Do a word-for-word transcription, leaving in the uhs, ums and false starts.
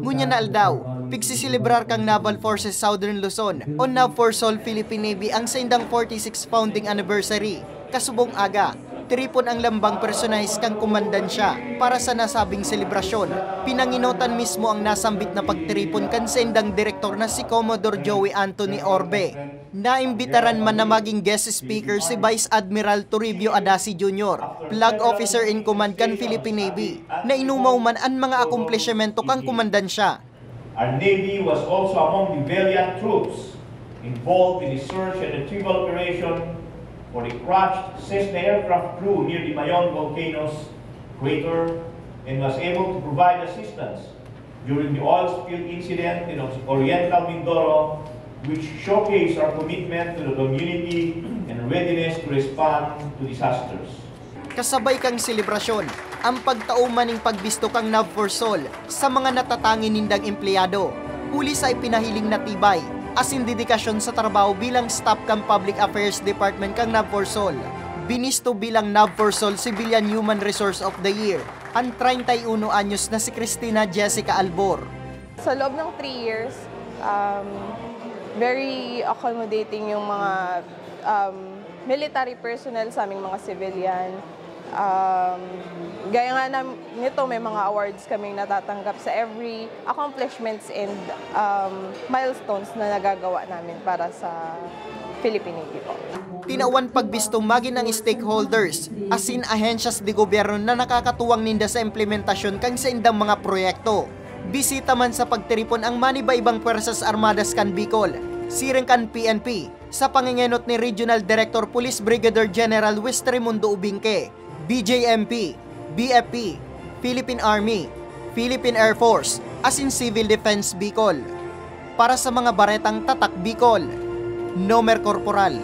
Ngunyan na aldaw, pigsiselebrar kan Naval Forces Southern Luzon o NAVFORSOL Philippine Navy ang saindang forty-sixth founding anniversary. Kasubong aga, tiripon ang lambang personahe kan komandansya. Para sa nasabing selebrasyon, pinangenotan mismo ang nasambit na pagtiripon kan saindang direktor na si Commodore Joey Anthony Orbe. Naimbitaran man na maging guest speaker si Vice Admiral Toribio Adasi Junior, Flag Officer in Command kan Philippine Navy, na inumaw man an mga akomplishimento kan komandansya. Our Navy was also among the valiant troops involved in the search and retrieval operation for the crashed Cessna aircraft crew near the Mayon volcano's crater and was able to provide assistance during the oil spill incident in Oriental Mindoro, which showcased our commitment to the community and readiness to respond to disasters. Kasabay kan selebrasyon, ang pagtao man nin pagbisto kan NAVFORSOL sa mga natatangi nindang empleyado, huli sa ipinahiling na tibay asin dedikasyon sa trabaho bilang staff kan Public Affairs Department kan NAVFORSOL. Binisto bilang NAVFORSOL Civilian Human Resource of the Year an treinta y uno anyos na si Christina Jessica Albor. Sa loob ng three years, um, very accommodating yung mga um, military personnel sa aming mga civilian. Um, gaya nga na, nito, may mga awards kaming natatanggap sa every accomplishments and um, milestones na nagagawa namin para sa Philippine Navy po. Tinawan pagbisto magin ang stakeholders, asin ahensyas de gobyerno na nakakatuwang ninda sa implementasyon kan saindang mga proyekto. Bisita man sa pagtiripon ang maniba-ibang Pwersas Armadas kan Bicol, siring kan P N P, sa pangengenot ni Regional Director Police Brigadier General Wis Raimundo Ubingke, B J M P, B F P, Philippine Army, Philippine Air Force, asin Civil Defense Bicol. Para sa mga baretang Tatak Bicol, Nomer Corporal.